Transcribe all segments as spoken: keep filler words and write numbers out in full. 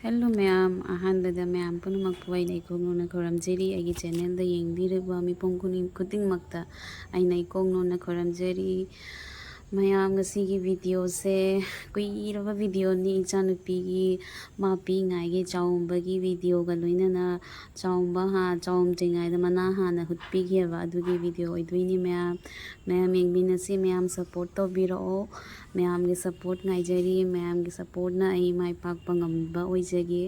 Hello ꯃꯌꯥꯝ, ꯑꯍꯥꯟꯕꯗ ꯃꯌꯥꯝ ꯄꯨꯝꯅꯃꯛꯄꯨ ꯑꯩꯅ ꯏꯀꯣꯛꯅꯣꯅ ꯈꯨꯔꯨꯝꯖꯔꯤ꯫ ꯑꯩꯒꯤ channelꯗ ꯌꯦꯡꯕꯤꯔꯤꯕ ꯃꯤꯄꯨꯝ ꯈꯨꯗꯤꯡ-, ꯈꯨꯗꯤꯡꯃꯛꯇ ꯑꯩꯅ ꯏꯀꯣꯛꯅꯣꯅ ꯈꯨꯔꯨꯝꯖꯔꯤ꯫ ꯃꯌꯥꯝ, ꯉꯁꯤꯒꯤ videoꯁꯦ ꯀꯨꯏꯔꯕ videoꯅꯤ, ꯏꯆꯥꯅꯨꯄꯤꯒꯤ ꯃꯥ ꯄꯤꯛꯏꯉꯥꯏꯒꯤ ꯆꯥꯎꯝꯕꯒꯤ videoꯒ ꯂꯣꯏꯅꯅ꯫ ꯆꯥꯎꯝꯕ ꯍꯥ-, ꯆꯥꯎꯝꯗ꯭ꯔꯤꯉꯩꯗ ꯃꯅꯥ ꯍꯥꯟꯅ ꯍꯨꯠꯄꯤꯈꯤꯑꯕ, ꯑꯗꯨꯒꯤ video ꯑꯣꯏꯗꯣꯏꯅꯤ ꯃꯌꯥꯝ꯫ ꯃꯌꯥꯝ ꯌꯦꯡꯃꯤꯟꯅꯁꯤ, ꯃꯌꯥꯝ support ꯇꯧꯕꯤꯔꯛꯑꯣ꯫ ꯃꯌꯥꯝꯒꯤ support ꯉꯥꯏꯖꯔꯤ꯫ ꯃꯌꯥꯝꯒꯤ supportꯅ ꯑꯩ ꯃꯥꯏ ꯄꯥꯛꯄ ꯉꯝꯕ ꯑꯣꯏꯖꯒꯦ꯫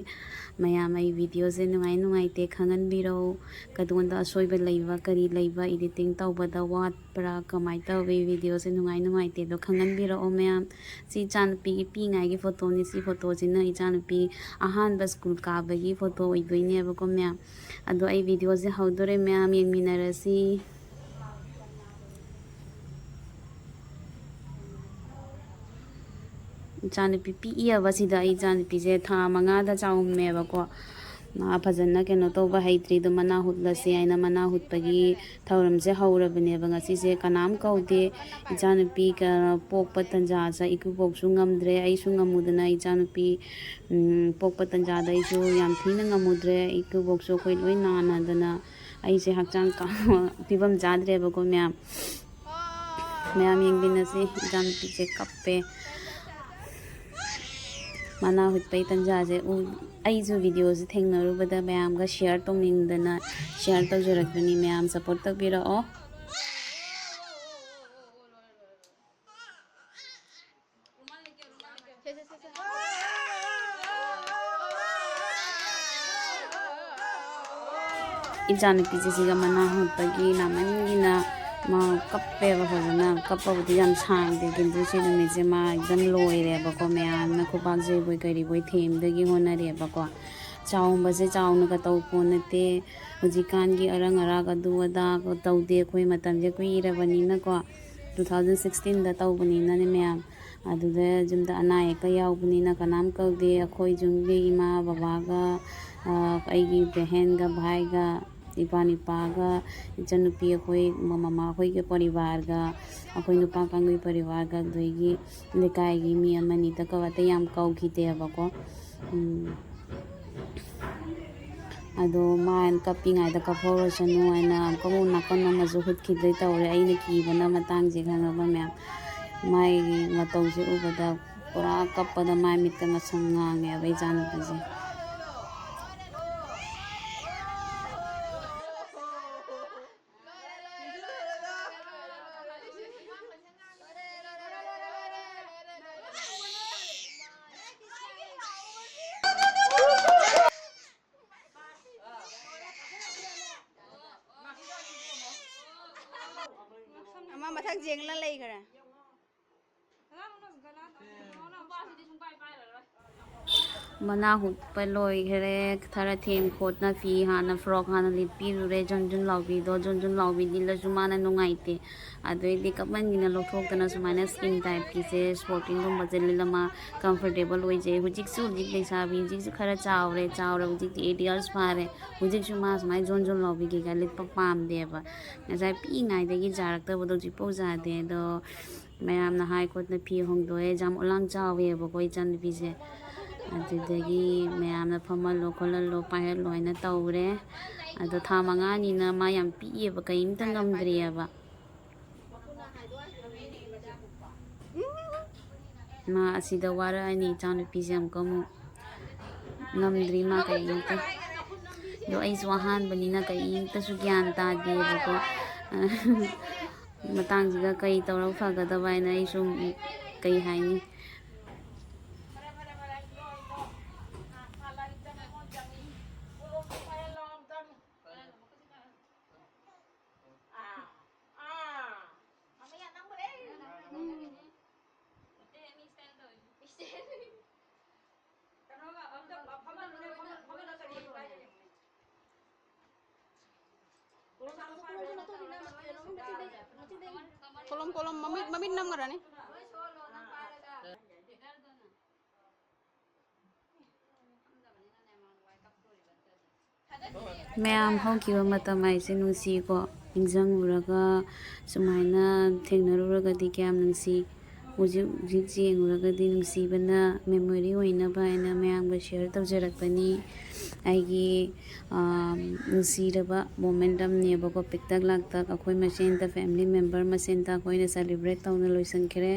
ꯃꯌꯥꯝ, ꯑꯩ videoꯁꯦ ꯅꯨꯡꯉꯥꯏ ꯅꯨꯡꯉꯥꯏꯇꯦ ꯈꯪꯍꯟꯕꯤꯔꯛꯎ꯫ ꯀꯗꯣꯝꯗ ꯑꯁꯣꯏꯕ ꯂꯩꯕ, ꯀꯔꯤ ꯂꯩꯕ, editing ꯇꯧꯕꯗ ꯋꯥꯠꯄ꯭ꯔꯥ, ꯀꯃꯥꯏꯅ ꯇꯧꯋꯤ videoꯁꯦ ꯅꯨꯡꯉꯥꯏ ꯅꯨꯡꯉꯥꯏꯇꯦꯗꯣ ꯈꯪꯍꯟꯕꯤꯔꯛꯑꯣ ꯃꯌꯥꯝ꯫ ꯁꯤ ꯏꯆꯥꯅꯨꯄꯤꯒꯤ ꯄꯤꯛꯏꯉꯥꯏꯒꯤ photoꯅꯤ꯫ ꯁꯤ photoꯁꯤꯅ ꯏꯆꯥꯅꯨꯄꯤ ꯑꯍꯥꯟꯕ school ꯀꯥꯕꯒꯤ photo ꯑꯣꯏꯗꯣꯏꯅꯦꯕꯀꯣ ꯃꯌꯥꯝ꯫ ꯑꯗꯣ ꯑꯩ videoꯁꯦ ꯍꯧꯗꯣꯔꯦ ꯃꯌꯥꯝ, ꯌꯦꯡꯃꯤꯟꯅꯔꯁꯤ꯫ ꯏꯆꯥꯅꯨꯄꯤ ꯄꯤꯛꯏꯑꯕ ꯁꯤꯗ꯫ ꯑꯩ ꯏꯆꯥꯅꯨꯄꯤꯁꯦ ꯊꯥ ꯃꯉꯥꯗ ꯆꯥꯎꯝꯃꯦꯕꯀꯣ꯫ ꯃꯥ ꯐꯖꯅ ꯀꯩꯅꯣ ꯇꯧꯕ ꯍꯩꯇ꯭ꯔꯤ꯫ ꯑꯗꯣ ꯃꯅꯥ ꯍꯨꯠꯂꯁꯤ ꯍꯥꯏꯅ ꯃꯅꯥ ꯍꯨꯠꯄꯒꯤ ꯊꯧꯔꯝꯁꯦ ꯍꯧꯔꯕꯅꯦꯕ꯫ ꯉꯁꯤꯁꯦ ꯀꯅꯥꯝ ꯀꯧꯗꯦ꯫ ꯏꯆꯥꯅꯨꯄꯤ ꯀ-, ꯄꯣꯛꯄ ꯇꯟꯖꯥꯁꯦ ꯏꯀꯨꯕꯣꯛꯁꯨ ꯉꯝꯗ꯭ꯔꯦ, ꯑꯩꯁꯨ ꯉꯝꯃꯨꯗꯅ ꯏꯆꯥꯅꯨꯄꯤ, ꯎꯝ, ꯄꯣꯛꯄ ꯇꯟꯖꯥꯗ ꯑꯩꯁꯨ ꯌꯥꯝ ꯊꯤꯅ ꯉꯝꯃꯨꯗ꯭ꯔꯦ꯫ ꯏꯀꯨꯕꯣꯛꯁꯨ ꯑꯩꯈꯣꯏ ꯂꯣꯏ ꯅꯥꯅꯗꯅ ꯑꯩꯁꯦ ꯍꯛꯆꯥꯡ ꯀ-, ꯐꯤꯕꯝ ꯆꯥꯗ꯭ꯔꯦꯕꯀꯣ ꯃꯌꯥꯝ꯫ ꯃꯌꯥꯝ ꯌꯦꯡꯃꯤꯟꯅꯁꯤ꯫ ꯏꯆꯥꯅꯨꯄꯤꯁꯦ ꯀꯞꯄꯦ꯫ ꯃꯅꯥ ꯍꯨꯠꯄꯩ ꯇꯟꯖꯥꯁꯦ ꯎ-, ꯑꯩꯁꯨ videoꯁꯦ ꯊꯦꯡꯅꯔꯨꯕꯗ ꯃꯌꯥꯝꯒ share ꯇꯧꯅꯤꯡꯗꯅ share ꯇꯧꯖꯔꯛꯄꯅꯤ꯫ ꯃꯌꯥꯝ support ꯇꯧꯕꯤꯔꯛꯑꯣ꯫ ꯏꯆꯥꯅꯨꯄꯤꯁꯦ ꯁꯤꯒ ꯃꯅꯥ ꯍꯨꯠꯄꯒꯤ ꯅꯥꯃꯟꯒꯤꯅ ꯃꯥ ꯀꯞꯄꯦꯕ ꯐꯖꯅ꯫ ꯀꯞꯄꯕꯨꯗꯤ ꯌꯥꯝ ꯁꯥꯡꯗꯦ, ꯀꯤꯟꯇꯨ ꯁꯤ ꯅꯨꯃꯤꯠꯁꯦ ꯃꯥ ꯑꯦꯛꯗꯝ ꯂꯣꯏꯔꯦꯕꯀꯣ꯫ ꯃꯌꯥꯝꯅ ꯈꯨꯕꯥꯛ ꯆꯩꯕꯣꯏ ꯀꯔꯤꯕꯣꯏ ꯊꯦꯝꯗꯒꯤ ꯍꯣꯠꯅꯔꯦꯕꯀꯣ꯫ ꯆꯥꯎꯝꯕꯁꯦ ꯆꯥꯎꯅꯒ ꯇꯧ ꯄꯣꯠ ꯅꯠꯇꯦ꯫ ꯍꯧꯖꯤꯛꯀꯥꯟꯒꯤ ꯑꯔꯪ ꯑꯔꯥꯛ ꯑꯗꯨ ꯑꯗꯥ ꯇꯧꯗꯦ꯫ ꯑꯩꯈꯣꯏ ꯃꯇꯝꯁꯦ ꯀꯨꯏꯔꯕꯅꯤꯅꯀꯣ, two thousand sixteenꯗ ꯇꯧꯕꯅꯤꯅꯅꯦ ꯃꯌꯥꯝ꯫ ꯑꯗꯨꯗ ꯌꯨꯝꯗ ꯑꯅꯥ ꯑꯌꯦꯛꯀ ꯌꯥꯎꯕꯅꯤꯅ ꯀꯅꯥꯝ ꯀꯧꯗꯦ꯫ ꯑꯩꯈꯣꯏ ꯌꯨꯝꯒꯤ ꯏꯃꯥ ꯕꯕꯥꯒ, ꯑ, ꯑꯩꯒꯤ ꯕꯦꯍꯦꯟꯒ ꯚꯥꯏꯒ, ꯏꯄꯥ ꯅꯨꯄꯥꯒ, ꯏꯆꯟꯅꯨꯄꯤ ꯑꯩꯈꯣꯏ ꯃꯃꯥ ꯑꯩꯈꯣꯏꯒꯤ ꯄꯔꯤꯕꯥꯔꯒ, ꯑꯩꯈꯣꯏ ꯅꯨꯄꯥ ꯀꯥꯡꯒꯨꯒꯤ ꯄꯔꯤꯕꯥꯔꯒ, ꯑꯗꯨꯗꯒꯤ ꯂꯩꯀꯥꯏꯒꯤ ꯃꯤ ꯑꯃꯅꯤꯗ ꯀꯧ-, ꯑꯇꯩ ꯌꯥꯝ ꯀꯧꯈꯤꯗꯦꯕꯀꯣ꯫ ꯎꯝ꯫ ꯑꯗꯣ ꯃꯥ ꯀꯞꯄꯤꯉꯩꯗ "ꯀꯞꯍꯧꯔꯁꯅꯨ" ꯍꯥꯏꯅ ꯑꯃꯨꯛꯀ ꯑꯃꯨꯛ ꯅꯥꯀꯟ ꯑꯃꯁꯨ ꯍꯨꯠꯈꯤꯗꯣꯏ ꯇꯧꯔꯦ꯫ ꯑꯩꯅ ꯀꯤꯕꯅ ꯃꯇꯥꯡꯁꯦ ꯈꯪꯉꯕ ꯃꯌꯥꯝ꯫ ꯃꯥꯒꯤ ꯃꯇꯧꯁꯦ ꯎꯕꯗ ꯄꯨꯔꯥ ꯀꯞꯄꯗ ꯃꯥꯏ ꯃꯤꯠꯀ ꯉꯁꯪ ꯉꯥꯡꯉꯦꯕ ꯏꯆꯥꯅꯨꯄꯤꯁꯦ꯫ ꯑꯃ ꯃꯊꯛ ꯌꯦꯡꯂ ꯂꯩꯈ꯭ꯔꯦ꯫ ꯃꯅꯥ ꯍꯨꯛꯄ ꯂꯣꯏꯈ꯭ꯔꯦ꯫ ꯈꯔ ꯊꯦꯡ ꯈꯣꯠꯅ ꯐꯤ ꯍꯥꯟꯅ, ꯐ꯭ꯔꯣꯛ ꯍꯥꯟꯅ ꯂꯤꯠꯄꯤꯔꯨꯔꯦ꯫ ꯖꯨꯟ ꯖꯨꯟ ꯂꯥꯎꯕꯤꯗꯣ, ꯖꯨꯟ ꯖꯨꯟ ꯂꯥꯎꯕꯤ ꯂꯤꯠꯂꯁꯨ ꯃꯥꯅ ꯅꯨꯡꯉꯥꯏꯇꯦ꯫ ꯑꯗꯨꯏꯗꯤ ꯀꯞꯃꯟꯒꯤꯅ ꯂꯧꯊꯣꯛꯇꯅ ꯁꯨꯃꯥꯏꯅ ꯁ꯭ꯀꯤꯟ ꯇꯥꯏꯞꯀꯤꯁꯦ, ꯁ꯭ꯄꯣꯔꯇꯤꯡꯒꯨꯝꯕꯁꯦ ꯂꯤꯠꯂ ꯃꯥ ꯀꯝꯐꯣꯔꯇꯦꯕꯜ ꯑꯣꯏꯖꯩ꯫ ꯍꯧꯖꯤꯛꯁꯨ ꯍꯧꯖꯤꯛ ꯂꯩꯁꯥꯕꯤ, ꯍꯧꯖꯤꯛꯁꯨ ꯈꯔ ꯆꯥꯎꯔꯦ, ꯆꯥꯎꯔꯦ ꯍꯧꯖꯤꯛꯇꯤ ꯑꯩꯠ ꯌꯔꯁ ꯐꯥꯔꯦ꯫ ꯍꯧꯖꯤꯛꯁꯨ ꯃꯥ ꯁꯨꯃꯥꯏꯅ ꯖꯣꯟ ꯖꯣꯟ ꯂꯥꯎꯕꯤ ꯀꯩꯀꯥ ꯂꯤꯠꯄ ꯄꯥꯝꯗꯦꯕ꯫ ꯉꯁꯥꯏ ꯄꯤꯛꯏꯉꯩꯗꯒꯤ ꯖꯥꯔꯛꯇꯕꯗꯣ ꯍꯧꯖꯤꯛꯐꯥꯎ ꯖꯥꯗꯦ꯫ ꯑꯗꯣ ꯃꯌꯥꯝꯅ ꯍꯥꯏ ꯈꯣꯠꯅ ꯐꯤ ꯍꯣꯡꯗꯣꯛꯑꯦ꯫ ꯌꯥꯝ ꯎꯂꯥꯡ ꯆꯥꯎꯋꯦꯕꯀꯣ ꯏꯆꯥꯅꯨꯄꯤꯁꯦ꯫ ꯑꯗꯨꯗꯒꯤ ꯃꯌꯥꯝꯅ "ꯐꯝꯍꯜꯂꯣ, ꯈꯣꯠꯍꯜꯂꯣ, ꯄꯥꯏꯍꯜꯂꯣ" ꯍꯥꯏꯅ ꯇꯧꯔꯦ꯫ ꯑꯗꯣ ꯊꯥ ꯃꯉꯥꯅꯤꯅ ꯃꯥ ꯌꯥꯝ ꯄꯤꯛꯏꯑꯕ, ꯀꯔꯤꯝꯇ ꯉꯝꯗ꯭ꯔꯤꯑꯕ꯫ ꯃꯥ ꯑꯁꯤꯗ ꯋꯥꯔꯛꯑꯅꯤ ꯏꯆꯥꯅꯨꯄꯤꯁꯦ ꯑꯃꯨꯛꯀ ꯑꯃꯨꯛ꯫ ꯉꯝꯗ꯭ꯔꯤ ꯃꯥ ꯀꯔꯤꯝꯇ꯫ ꯑꯗꯣ ꯑꯩꯁꯨ ꯑꯍꯥꯟꯕꯅꯤꯅ ꯀꯔꯤꯝꯇꯁꯨ ꯒ꯭ꯌꯥꯟ ꯇꯥꯗꯦꯕꯀꯣ꯫ ꯃꯇꯥꯡꯁꯤꯗ ꯀꯔꯤ ꯇꯧꯔꯒ ꯐꯒꯗꯕ ꯍꯥꯏꯅ ꯑꯩꯁꯨ ꯀꯩ ꯍꯥꯏꯅꯤ꯫ ꯀꯣꯂꯣꯝ, ꯀꯣꯂꯣꯝ, ꯃꯃꯤꯠ, ꯃꯃꯤꯠ ꯅꯝꯈ꯭ꯔꯅꯤ꯫ ꯃꯌꯥꯝ ꯍꯧꯈꯤꯕ ꯃꯇꯝ ꯍꯥꯏꯁꯦ ꯅꯨꯡꯁꯤꯀꯣ, ꯅꯤꯡꯁꯤꯡꯉꯨꯔꯒ ꯁꯨꯃꯥꯏꯅ ꯊꯦꯡꯅꯔꯨꯔꯒꯗꯤ ꯀꯌꯥꯝ ꯅꯨꯡꯁꯤ꯫ ꯍꯧꯖꯤꯛ ꯍꯧꯖꯤꯛ ꯌꯦꯡꯉꯨꯔꯒꯗꯤ ꯅꯨꯡꯁꯤꯕꯅ memory ꯑꯣꯏꯅꯕ ꯍꯥꯏꯅ ꯃꯌꯥꯝꯒ share ꯇꯧꯖꯔꯛꯄꯅꯤ꯫ ꯑꯩꯒꯤ, ꯑꯥ, ꯅꯨꯡꯁꯤꯔꯕ moment ꯑꯃꯅꯦꯕꯀꯣ꯫ ꯄꯤꯛꯇꯛ ꯂꯥꯛꯇꯛ ꯑꯩꯈꯣꯏ ꯃꯁꯦꯟꯗ, family member ꯃꯁꯦꯟꯗ ꯑꯩꯈꯣꯏꯅ celebrate ꯇꯧꯅ ꯂꯣꯏꯁꯤꯟꯈ꯭ꯔꯦ꯫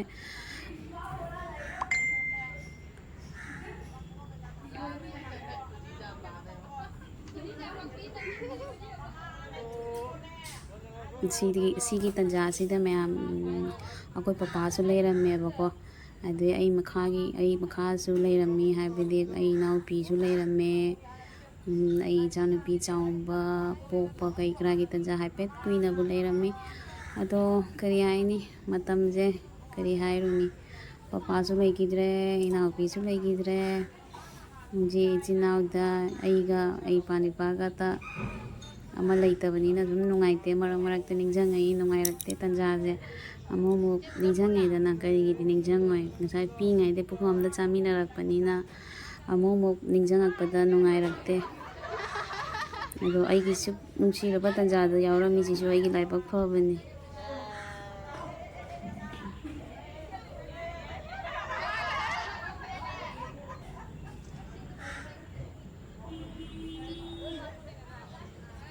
ꯁꯤꯗꯤ, ꯁꯤꯒꯤ ꯇꯟꯖꯥꯁꯤꯗ ꯃꯌꯥꯝ, ꯎꯝ, ꯑꯩꯈꯣꯏ ꯄꯄꯥꯁꯨ ꯂꯩꯔꯝꯃꯦꯕꯀꯣ꯫ ꯑꯗꯩ ꯑꯩ ꯃꯈꯥꯒꯤ, ꯑꯩ ꯃꯈꯥꯁꯨ ꯂꯩꯔꯝꯃꯤ, ꯍꯥꯏꯕꯗꯤ ꯑꯩ ꯏꯅꯥꯎꯄꯤꯁꯨ ꯂꯩꯔꯝꯃꯦ꯫ ꯎꯝ, ꯑꯩ ꯏꯆꯥꯅꯨꯄꯤ ꯆꯥꯎꯕ ꯄꯣꯛꯄ ꯀꯩ ꯀꯔꯥꯒꯤ ꯇꯟꯖꯥ ꯍꯥꯏꯐꯦꯠ ꯀꯨꯏꯅꯕꯨ ꯂꯩꯔꯝꯃꯤ꯫ ꯑꯗꯣ ꯀꯔꯤ ꯍꯥꯏꯅꯤ, ꯃꯇꯝꯁꯦ ꯀꯔꯤ ꯍꯥꯏꯔꯨꯅꯤ, ꯄꯄꯥꯁꯨ ꯂꯩꯈꯤꯗ꯭ꯔꯦ, ꯏꯅꯥꯎꯄꯤꯁꯨ ꯂꯩꯈꯤꯗ꯭ꯔꯦ꯫ ꯍꯧꯖꯤꯛ ꯏꯆꯤꯟ ꯏꯅꯥꯎꯗ ꯑꯩꯒ, ꯑꯩ ꯏꯄꯥ ꯅꯤꯄꯥꯒꯇ ꯑꯃ ꯂꯩꯇꯕꯅꯤꯅ ꯑꯗꯨꯝ ꯅꯨꯡꯉꯥꯏꯇꯦ꯫ ꯃꯔꯛ ꯃꯔꯛꯇ ꯅꯤꯡꯁꯤꯡꯉꯛꯏ, ꯅꯨꯡꯉꯥꯏꯔꯛꯇꯦ ꯇꯟꯖꯥꯁꯦ꯫ ꯑꯃꯨꯛ ꯑꯃꯨꯛ ꯅꯤꯡꯁꯤꯡꯉꯤꯗꯅ, ꯀꯔꯤꯒꯤꯗꯤ ꯅꯤꯡꯁꯤꯡꯉꯣꯏ? ꯉꯁꯥꯏ ꯄꯤꯛꯏꯉꯩꯗ ꯄꯨꯈꯝ ꯑꯃꯗ ꯆꯥꯃꯤꯟꯅꯔꯛꯄꯅꯤꯅ ꯑꯃꯨꯛ ꯑꯃꯨꯛ ꯅꯤꯡꯁꯤꯡꯉꯛꯄꯗ ꯅꯨꯡꯉꯥꯏꯔꯛꯇꯦ꯫ ꯑꯗꯣ ꯑꯩꯒꯤ ꯁꯨꯛ ꯅꯨꯡꯁꯤꯔꯕ ꯇꯟꯖꯥꯗ ꯌꯥꯎꯔꯝꯃꯤꯁꯤꯁꯨ ꯑꯩꯒꯤ ꯂꯥꯏꯕꯛ ꯐꯕꯅꯤ꯫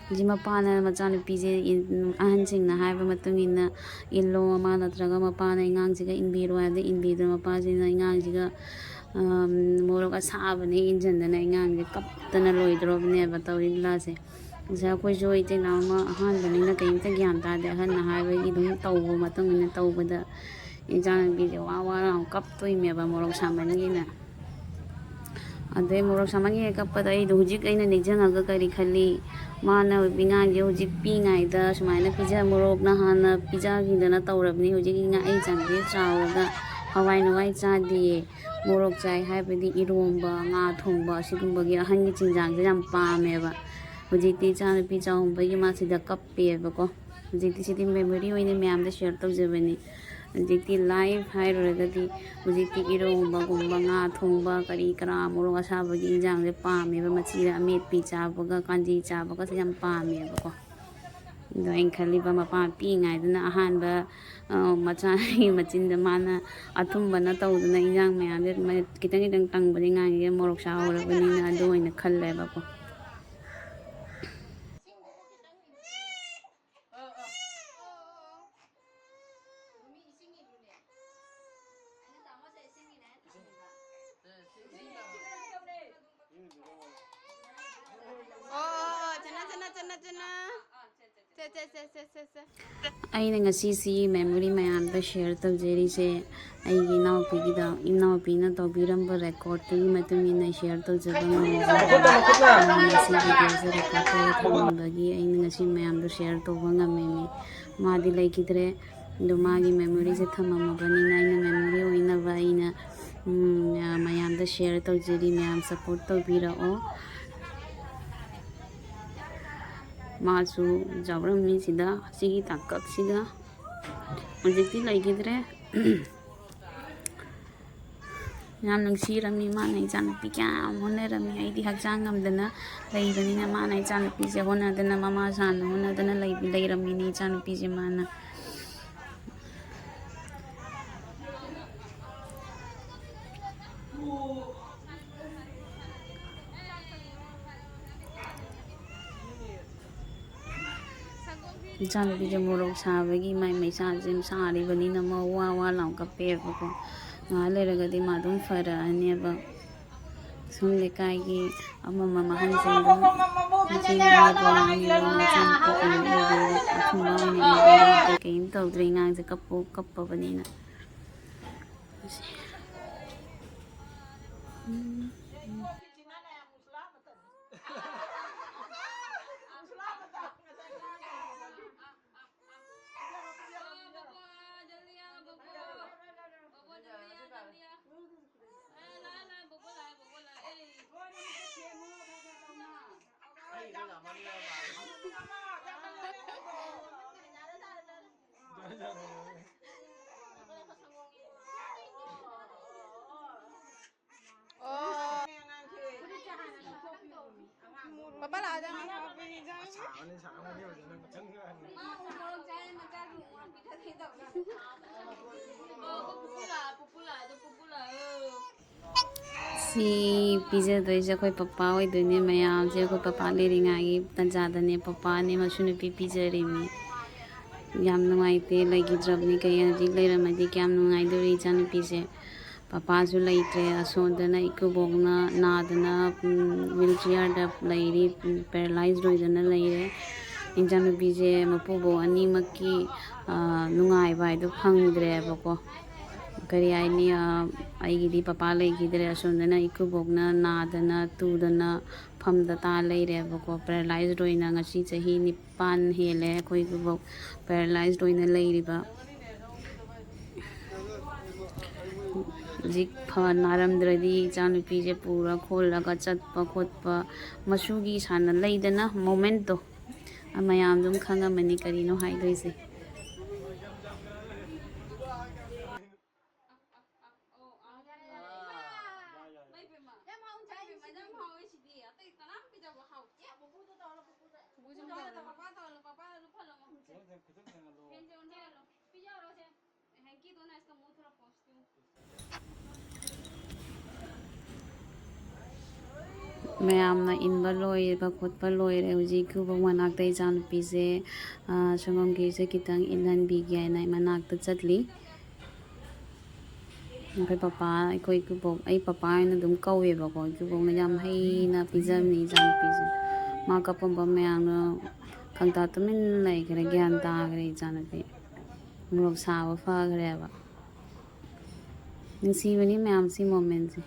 ꯍꯧꯖꯤꯛ ꯃꯄꯥꯅ ꯃꯆꯥꯅꯨꯄꯤꯁꯦ ꯏꯟ-, ꯑꯍꯟꯁꯤꯡꯅ ꯍꯥꯏꯕ ꯃꯇꯨꯡ ꯏꯟꯅ ꯏꯜꯂꯣ, ꯃꯃꯥ ꯅꯠꯇ꯭ꯔꯒ ꯃꯄꯥꯅ ꯑꯉꯥꯡꯁꯤꯒ ꯏꯟꯕꯤꯔꯣ ꯍꯥꯏꯕꯗ ꯏꯟꯕꯤꯗꯅ ꯃꯄꯥꯁꯤꯅ ꯑꯉꯥꯡꯁꯤꯒ, ꯑꯝ, ꯃꯣꯔꯣꯛ ꯑꯁꯥꯕꯅꯦ ꯏꯟꯁꯤꯟꯗꯅ ꯑꯉꯥꯡꯁꯦ ꯀꯞꯇꯅ ꯂꯣꯏꯗ꯭ꯔꯣꯕꯅꯦꯕ ꯇꯧꯔꯤ ꯂꯤꯂꯥꯁꯦ꯫ ꯉꯁꯥꯏ ꯑꯩꯈꯣꯏꯁꯨ ꯏꯆꯤꯜ ꯏꯅꯥꯎ ꯑꯃ ꯑꯍꯥꯟꯕꯅꯤꯅ ꯀꯔꯤꯝꯇ ꯒ꯭ꯌꯥꯟ ꯇꯥꯗꯦ, ꯑꯍꯟꯅ ꯍꯥꯏꯕꯒꯤ ꯑꯗꯨꯝ ꯇꯧꯕ ꯃꯇꯨꯡ ꯏꯟꯅ ꯇꯧꯕꯗ ꯏꯆꯥꯅꯨꯄꯤꯁꯦ ꯋꯥ ꯋꯥ ꯂꯥꯎ ꯀꯞꯇꯣꯏꯅꯦꯕ ꯃꯣꯔꯣꯛ ꯁꯥꯃꯟꯒꯤꯅ꯫ ꯑꯗꯩ ꯃꯣꯔꯣꯛ ꯁꯥꯃꯟꯒꯤ ꯀꯞꯄꯗ ꯑꯩꯗꯣ ꯍꯧꯖꯤꯛ ꯑꯩꯅ ꯅꯤꯡꯁꯤꯡꯉꯒ ꯀꯔꯤ ꯈꯜꯂꯤ? ꯃꯥꯅ ꯑꯉꯥꯡꯁꯦ ꯍꯧꯖꯤꯛ ꯄꯤꯛꯏꯉꯩꯗ ꯁꯨꯃꯥꯏꯅ ꯄꯤꯖ-, ꯃꯣꯔꯣꯛꯅ ꯍꯥꯟꯅ ꯄꯤꯖꯈꯤꯗꯅ ꯇꯧꯔꯕꯅꯤ꯫ ꯍꯧꯖꯤꯛꯀꯤ ꯉꯥ-, ꯑꯩ ꯏꯆꯥꯅꯨꯄꯤ ꯆꯥꯎꯔꯒ ꯍꯋꯥꯏ ꯅꯨꯡꯋꯥꯏ ꯆꯥꯗꯦ, ꯃꯣꯔꯣꯛ ꯆꯥꯏ ꯍꯥꯏꯕꯗꯤ ꯏꯔꯣꯝꯕ, ꯉꯥ ꯊꯣꯡꯕ, ꯑꯁꯤꯒꯨꯝꯕꯒꯤ ꯑꯍꯟꯒꯤ ꯆꯤꯟꯖꯥꯛꯁꯦ ꯌꯥꯝ ꯄꯥꯝꯃꯦꯕ꯫ ꯍꯧꯖꯤꯛꯇꯤ ꯏꯆꯥꯅꯨꯄꯤ ꯆꯥꯎꯕꯒꯤ ꯃꯥ ꯁꯤꯗ ꯀꯞꯄꯦꯕꯀꯣ꯫ ꯍꯧꯖꯤꯛꯇꯤ ꯁꯤꯗꯤ memory ꯑꯣꯏꯅ ꯃꯌꯥꯝꯗ share ꯇꯧꯖꯕꯅꯤ꯫ ꯍꯧꯖꯤꯛꯇꯤ ꯂꯥꯏꯐ ꯍꯥꯏꯔꯨꯔꯒꯗꯤ ꯍꯧꯖꯤꯛꯇꯤ ꯏꯔꯣꯝꯕꯒꯨꯝꯕ, ꯉꯥ ꯊꯣꯡꯕ, ꯀꯔꯤ ꯀꯔꯥ, ꯃꯣꯔꯣꯛ ꯑꯁꯥꯕꯒꯤ ꯏꯟꯖꯥꯡꯁꯦ ꯄꯥꯝꯃꯦꯕ꯫ ꯃꯆꯤꯗ ꯑꯃꯦꯠꯄꯤ ꯆꯥꯕꯒ ꯀꯥꯟꯖꯤ ꯆꯥꯕꯒꯁꯦ ꯌꯥꯝ ꯄꯥꯝꯃꯦꯕꯀꯣ꯫ ꯑꯗꯣ ꯑꯩꯅ ꯈꯜꯂꯤꯕ, ꯃꯄꯥ ꯄꯤꯛꯏꯉꯩꯗꯅ ꯑꯍꯥꯟꯕ, ꯑ, ꯃꯆꯥꯒꯤ ꯃꯆꯤꯟꯗ ꯃꯥꯅ ꯑꯊꯨꯝꯕꯅ ꯇꯧꯗꯅ ꯏꯟꯖꯥꯡ ꯃꯌꯥꯝꯁꯦ ꯃ-, ꯈꯤꯇꯪ ꯈꯤꯇꯪ ꯇꯪꯕꯗꯤ ꯉꯥꯡꯉꯤꯁꯦ ꯃꯣꯔꯣꯛ ꯁꯥꯍꯧꯔꯕꯅꯤꯅ ꯑꯗꯨ ꯑꯣꯏꯅ ꯈꯜꯂꯦꯕꯀꯣ꯫ ꯑꯣ, ꯆꯅꯥ, ꯆꯅꯥ, ꯆꯅꯥ, ꯆꯅꯥ꯫ ꯁꯦ, ꯁꯦ, ꯁꯦ, ꯁꯦ, ꯁꯦ, ꯁꯦ꯫ ꯑꯩꯅ ꯉꯁꯤꯁꯤ ꯃꯦꯃꯣꯔꯤ ꯃꯌꯥꯝꯗ ꯁꯤꯌꯔ ꯇꯧꯖꯔꯤꯁꯦ ꯑꯩꯒꯤ ꯏꯅꯥꯎꯄꯤꯒꯤꯗ, ꯏꯅꯥꯎꯄꯤꯅ ꯇꯧꯕꯤꯔꯝꯕ ꯔꯦꯀꯣꯔꯠꯇꯨꯒꯤ ꯃꯇꯨꯡ ꯏꯟꯅ ꯁꯤꯌꯔ ꯇꯧꯖꯕ ꯉꯝꯖꯕꯅꯤ꯫ ꯃꯥꯅ ꯉꯁꯤ ꯚꯤꯗꯤꯑꯣꯁꯦ ꯔꯦꯀꯣꯔꯠ ꯇꯧꯔ ꯊꯝꯃꯝꯕꯒꯤ ꯑꯩꯅ ꯉꯁꯤ ꯃꯌꯥꯝꯗꯣ ꯁꯤꯌꯔ ꯇꯧꯕ ꯉꯝꯃꯤꯅꯤ꯫ ꯃꯥꯗꯤ ꯂꯩꯈꯤꯗ꯭ꯔꯦ, ꯑꯗꯣ ꯃꯥꯒꯤ ꯃꯦꯃꯣꯔꯤꯁꯦ ꯊꯝꯃꯝꯃꯕꯅꯤꯅ ꯑꯩꯅ ꯃꯦꯃꯣꯔꯤ ꯑꯣꯏꯅꯕ ꯑꯩꯅ, ꯎꯝ, ꯃꯌꯥꯝꯗ ꯁꯤꯌꯔ ꯇꯧꯖꯔꯤ꯫ ꯃꯌꯥꯝ ꯁꯞꯄꯣꯔꯠ ꯇꯧꯕꯤꯔꯛꯑꯣ꯫ ꯃꯥꯁꯨ ꯌꯥꯎꯔꯝꯃꯤ ꯁꯤꯗ, ꯁꯤꯒꯤ ꯇꯥꯡꯀꯛꯁꯤꯗ꯫ ꯍꯧꯖꯤꯛꯇꯤ ꯂꯩꯈꯤꯗ꯭ꯔꯦ꯫ ꯌꯥꯝ ꯅꯨꯡꯁꯤꯔꯝꯃꯤ ꯃꯥꯅ ꯏꯆꯥꯅꯨꯄꯤ ꯀꯌꯥꯝ ꯍꯣꯠꯅꯔꯝꯃꯤ꯫ ꯑꯩꯗꯤ ꯍꯛꯆꯥꯡ ꯉꯝꯗꯅ ꯂꯩꯕꯅꯤꯅ ꯃꯥꯅ ꯏꯆꯥꯅꯨꯄꯤꯁꯦ ꯍꯣꯠꯅꯗꯅ, ꯃꯃꯥ ꯁꯥꯅ ꯍꯣꯠꯅꯗꯅ ꯂꯩ-, ꯂꯩꯔꯝꯃꯤꯅꯤ ꯏꯆꯥꯅꯨꯄꯤꯁꯦ ꯃꯥꯅ꯫ ꯏꯆꯥꯅꯨꯄꯤꯁꯦ ꯃꯣꯔꯣꯛ ꯁꯥꯕꯒꯤ ꯃꯥꯏ ꯃꯩꯁꯥꯁꯦ ꯁꯥꯔꯤꯕꯅꯤꯅ ꯃꯥ ꯋꯥ ꯋꯥ ꯂꯥꯎ ꯀꯞꯄꯦꯕꯀꯣ꯫ ꯉꯥꯏꯍꯥꯛ ꯂꯩꯔꯒꯗꯤ ꯃꯥ ꯑꯗꯨꯝ ꯐꯔꯛꯑꯅꯦꯕ꯫ ꯁꯨꯝ ꯂꯩꯀꯥꯏꯒꯤ ꯑꯃꯝ ꯑꯃꯝ ꯑꯍꯟꯁꯤꯡꯗꯣ ꯃꯆꯤꯟ ꯃꯅꯥꯎ ꯂꯣꯏꯅ ꯏꯆꯥꯅꯨꯄꯤ ꯀꯩꯅꯣ ꯏꯕꯤꯔꯦ, ꯑꯊꯨꯝꯕ ꯑꯣꯏꯅ ꯏꯕꯤꯔꯦ꯫ ꯀꯩꯝ ꯇꯧꯗ꯭ꯔꯦ, ꯑꯉꯥꯡꯁꯦ ꯀꯞꯄꯨ ꯀꯞꯄꯕꯅꯤꯅ꯫ ꯁꯥꯕꯅꯤ, ꯁꯥꯕꯅꯤ ꯍꯧꯖꯤꯛ ꯅꯪ ꯆꯪꯉꯛꯑꯅꯤ꯫ ꯁꯤ ꯄꯤꯖꯗꯣꯏꯁꯦ ꯑꯩꯈꯣꯏ ꯄꯄꯥ ꯑꯣꯏꯗꯣꯏꯅꯦ꯫ ꯃꯌꯥꯝꯁꯦ ꯑꯩꯈꯣꯏ ꯄꯄꯥ ꯂꯩꯔꯤꯉꯩꯒꯤ ꯇꯟꯖꯥꯗꯅꯦ ꯄꯄꯥꯅꯦ ꯃꯁꯨ ꯅꯨꯄꯤ ꯄꯤꯖꯔꯤꯃꯤ꯫ ꯌꯥꯝ ꯅꯨꯡꯉꯥꯏꯇꯦ, ꯂꯩꯈꯤꯗ꯭ꯔꯕꯅꯤ꯫ ꯀꯩ ꯍꯧꯖꯤꯛ ꯂꯩꯔꯝꯃꯗꯤ ꯀꯌꯥꯝ ꯅꯨꯡꯉꯥꯏꯗꯣꯔꯤ ꯏꯆꯥꯅꯨꯄꯤꯁꯦ꯫ ꯄꯄꯥꯁꯨ ꯂꯩꯇ꯭ꯔꯦ꯫ ꯑꯁꯣꯝꯗꯅ ꯏꯀꯨꯕꯣꯛꯅ ꯅꯥꯗꯅ, ꯎꯝ, wheelchairꯗ ꯂꯩꯔꯤ, ꯎꯝ, paralyzed ꯑꯣꯏꯗꯅ ꯂꯩꯔꯦ꯫ ꯏꯆꯥꯅꯨꯄꯤꯁꯦ ꯃꯄꯨꯕꯣꯛ ꯑꯅꯤꯃꯛꯀꯤ, ꯑ, ꯅꯨꯡꯉꯥꯏꯕ ꯍꯥꯏꯗꯣ ꯐꯪꯗ꯭ꯔꯦꯕꯀꯣ꯫ ꯀꯔꯤ ꯍꯥꯏꯅꯤ, ꯑ, ꯑꯩꯒꯤꯗꯤ ꯄꯄꯥ ꯂꯩꯈꯤꯗ꯭ꯔꯦ꯫ ꯑꯁꯣꯝꯗꯅ ꯏꯀꯨꯕꯣꯛꯅ ꯅꯥꯗꯅ ꯇꯨꯗꯅ ꯐꯝꯗ ꯇꯥ ꯂꯩꯔꯦꯕꯀꯣ꯫ Paralyzed ꯑꯣꯏꯅ ꯉꯁꯤ ꯆꯍꯤ ꯅꯤꯄꯥꯟ ꯍꯦꯜꯂꯦ ꯑꯩꯈꯣꯏ ꯏꯀꯨꯕꯣꯛ paralyzed ꯑꯣꯏꯅ ꯂꯩꯔꯤꯕ꯫ ꯍꯧꯖꯤꯛ ꯐ-, ꯅꯥꯔꯝꯗ꯭ꯔꯗꯤ ꯏꯆꯥꯅꯨꯄꯤꯁꯦ ꯄꯨꯔ ꯈꯣꯜꯂꯒ ꯆꯠꯄ ꯈꯣꯠꯄ, ꯃꯁꯨꯒꯤ ꯁꯥꯟꯅ ꯂꯩꯗꯅ momentꯇꯣ, ꯃꯌꯥꯝ ꯑꯗꯨꯝ ꯈꯪꯉꯝꯃꯅꯤ ꯀꯔꯤꯅꯣ ꯍꯥꯏꯗꯣꯏꯁꯦ꯫ ꯃꯌꯥꯝꯅ ꯏꯟꯕ ꯂꯣꯏꯕ ꯈꯣꯠꯄ ꯂꯣꯏꯔꯦ꯫ ꯍꯧꯖꯤꯛ ꯏꯀꯨꯕꯣꯛ ꯃꯅꯥꯛꯇ ꯏꯆꯥꯅꯨꯄꯤꯁꯦ, ꯑ, ꯁꯪꯒꯣꯝ ꯈꯤꯔꯁꯦ ꯈꯤꯇꯪ ꯏꯜꯍꯟꯕꯤꯒꯦ ꯍꯥꯏꯅ ꯑꯩ ꯃꯅꯥꯛꯇ ꯆꯠꯂꯤ꯫ ꯑꯩꯈꯣꯏ ꯄꯄꯥ, ꯑꯩꯈꯣꯏ ꯏꯀꯨꯕꯣꯛ, ꯑꯩ ꯄꯄꯥ ꯍꯥꯏꯅ ꯑꯗꯨꯝ ꯀꯧꯋꯦꯕꯀꯣ꯫ ꯏꯀꯨꯕꯣꯛꯅ ꯌꯥꯝ ꯍꯩꯅ ꯄꯤꯖꯕꯅꯤ ꯏꯆꯥꯅꯨꯄꯤꯁꯦ꯫ ꯃꯥ ꯀꯞꯄꯝꯕ ꯃꯌꯥꯝꯗꯣ ꯈꯪꯇꯥ ꯇꯨꯃꯤꯟ ꯂꯩꯈ꯭ꯔꯦ, ꯒ꯭ꯌꯥꯟ ꯇꯥꯈ꯭ꯔꯦ ꯏꯆꯥꯅꯨꯄꯤ꯫ ꯃꯣꯔꯣꯛ ꯁꯥꯕ ꯐꯈ꯭ꯔꯦꯕ꯫ ꯅꯨꯡꯁꯤꯕꯅꯤ ꯃꯌꯥꯝ ꯁꯤ momentꯁꯦ꯫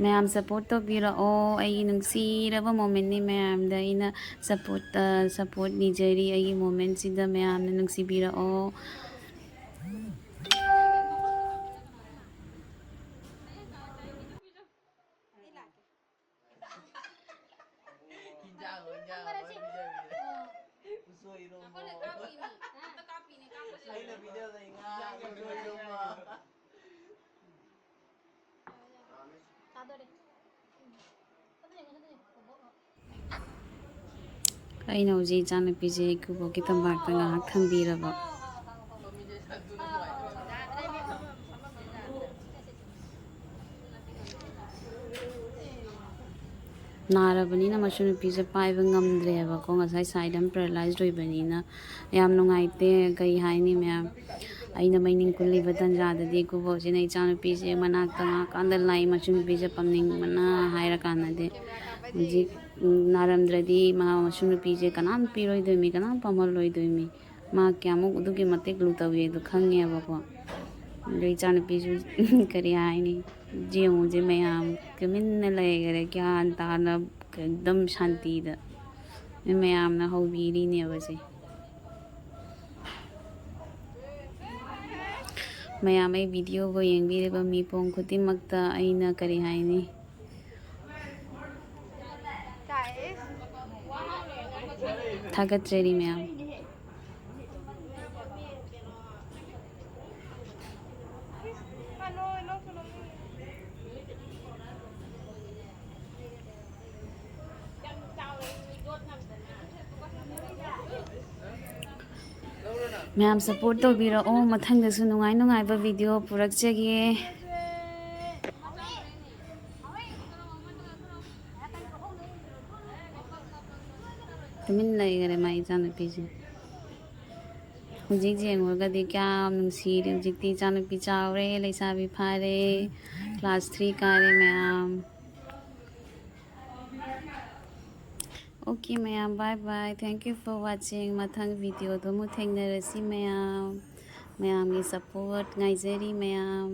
ꯃꯌꯥꯝ support ꯇꯧꯕꯤꯔꯛꯑꯣ꯫ ꯑꯩꯒꯤ ꯅꯨꯡꯁꯤꯔꯕ momentꯅꯤ꯫ ꯃꯌꯥꯝꯗ ꯑꯩꯅ support, ꯑ, support ꯅꯤꯖꯔꯤ꯫ ꯑꯩꯒꯤ momentꯁꯤꯗ ꯃꯌꯥꯝꯅ ꯅꯨꯡꯁꯤꯕꯤꯔꯛꯑꯣ꯫ ꯍꯤꯟꯖꯥꯡ, ꯍꯤꯟꯖꯥꯡ ꯂꯣꯏ ꯄꯤꯖꯕꯤꯔꯦ꯫ ꯎꯁꯣꯏ ꯏꯔꯣꯝꯕ꯫ ꯑꯩꯈꯣꯏꯅ ꯀꯥꯞꯄꯤꯅꯤ꯫ ꯑꯝꯇ ꯀꯥꯞꯄꯤꯅꯦ, ꯀꯥꯞꯄꯁꯦ꯫ ꯑꯩꯅ ꯄꯤꯖꯕꯗ ꯉꯥ, ꯎꯁꯣꯏ ꯏꯔꯣꯝꯕ꯫ ꯑꯩꯅ ꯍꯧꯖꯤꯛ ꯏꯆꯥꯅꯨꯄꯤꯁꯦ ꯏꯀꯨꯕꯣꯛꯀꯤ ꯇꯝꯄꯥꯛꯇ ꯉꯥꯏꯍꯥꯛ ꯊꯝꯕꯤꯔꯕ꯫ ꯅꯥꯔꯕꯅꯤꯅ ꯃꯁꯨ ꯅꯨꯄꯤꯁꯦ ꯄꯥꯏꯕ ꯉꯝꯗ꯭ꯔꯦꯕꯀꯣ, ꯉꯁꯥꯏ ꯁꯥꯏꯗ ꯑꯃ ꯄꯦꯔꯥꯂꯥꯏꯁ ꯑꯣꯏꯕꯅꯤꯅ꯫ ꯌꯥꯝ ꯅꯨꯡꯉꯥꯏꯇꯦ꯫ ꯀꯩ ꯍꯥꯏꯅꯤ ꯃꯌꯥꯝ, ꯑꯩꯅ ꯃꯩ ꯅꯤꯡ ꯀꯨꯜꯂꯤꯕ ꯇꯟꯖꯥꯗꯗꯤ ꯏꯀꯨꯕꯣꯛꯁꯤꯅ ꯏꯆꯥꯅꯨꯄꯤꯁꯦ ꯃꯅꯥꯛꯇ ꯉꯥꯏꯍꯥꯛꯀꯥꯟꯗ ꯂꯥꯛꯏ, ꯃꯁꯨ ꯅꯨꯄꯤꯁꯦ ꯄꯝꯅꯤꯡꯕꯅ ꯍꯥꯏꯔꯀꯥꯟꯗꯗꯤ꯫ ꯍꯧꯖꯤꯛ ꯅꯥꯔꯝꯗ꯭ꯔꯗꯤ ꯃꯥ ꯃꯁꯨ ꯅꯨꯄꯤꯁꯦ ꯀꯅꯥꯝ ꯄꯤꯔꯣꯏꯗꯣꯏꯃꯤ, ꯀꯅꯥꯝ ꯄꯝꯍꯜꯂꯣꯏꯗꯣꯏꯃꯤ꯫ ꯃꯥ ꯀꯌꯥꯃꯨꯛ ꯑꯗꯨꯛꯀꯤ ꯃꯇꯤꯛ ꯂꯨ ꯇꯧꯏ ꯑꯗꯨ ꯈꯪꯉꯦꯕꯀꯣ꯫ ꯑꯗꯣ ꯏꯆꯥꯅꯨꯄꯤꯁꯨ ꯀꯔꯤ ꯍꯥꯏꯅꯤ, ꯌꯦꯡꯉꯨꯁꯦ ꯃꯌꯥꯝ ꯇꯨꯃꯤꯟꯅ ꯂꯩꯈꯔꯦ, ꯒ꯭ꯌꯥꯟ ꯇꯥꯅ ꯑꯦꯛꯗꯝ ꯁꯥꯟꯇꯤꯗ꯫ ꯃꯤ ꯃꯌꯥꯝꯅ ꯍꯧꯕꯤꯔꯤꯅꯦꯕ ꯁꯦ꯫ ꯃꯌꯥꯝ ꯑꯩ ꯚꯤꯗꯤꯑꯣꯕꯨ ꯌꯦꯡꯕꯤꯔꯤꯕ ꯃꯤꯄꯨꯝ ꯈꯨꯗꯤꯡꯃꯛꯇ ꯑꯩꯅ ꯀꯔꯤ ꯍꯥꯏꯅꯤ? ꯊꯥꯒꯠꯆꯔꯤ ꯃꯌꯥꯝ꯫ ꯃꯌꯥꯝ ꯁꯞꯄꯣꯔꯠ ꯇꯧꯕꯤꯔꯛꯑꯣ, ꯃꯊꯪꯗꯁꯨ ꯅꯨꯡꯉꯥꯏ ꯅꯨꯡꯉꯥꯏꯕ ꯚꯤꯗꯤꯑꯣ ꯄꯨꯔꯛꯆꯒꯦ꯫ ꯇꯨꯃꯤꯟ ꯂꯩꯈꯔꯦ ꯃꯥ ꯏꯆꯥꯅꯨꯄꯤꯁꯦ꯫ ꯍꯧꯖꯤꯛ ꯌꯦꯡꯉꯨꯔꯒꯗꯤ ꯀꯌꯥꯝ ꯅꯨꯡꯁꯤꯔꯦ꯫ ꯍꯧꯖꯤꯛꯇꯤ ꯏꯆꯥꯅꯨꯄꯤ ꯆꯥꯎꯔꯦ, ꯂꯩꯁꯥꯕꯤ ꯐꯥꯔꯦ, class three ꯀꯥꯔꯦ ꯃꯌꯥꯝ꯫ Okay ꯃꯌꯥꯝ, bye bye, thank you for watching꯫ ꯃꯊꯪ ꯚꯤꯗꯤꯑꯣꯗ ꯑꯃꯨꯛ ꯊꯦꯡꯅꯔꯁꯤ ꯃꯌꯥꯝ꯫ ꯃꯌꯥꯝꯒꯤ ꯁꯞꯄꯣꯔꯠ ꯉꯥꯏꯖꯔꯤ ꯃꯌꯥꯝ꯫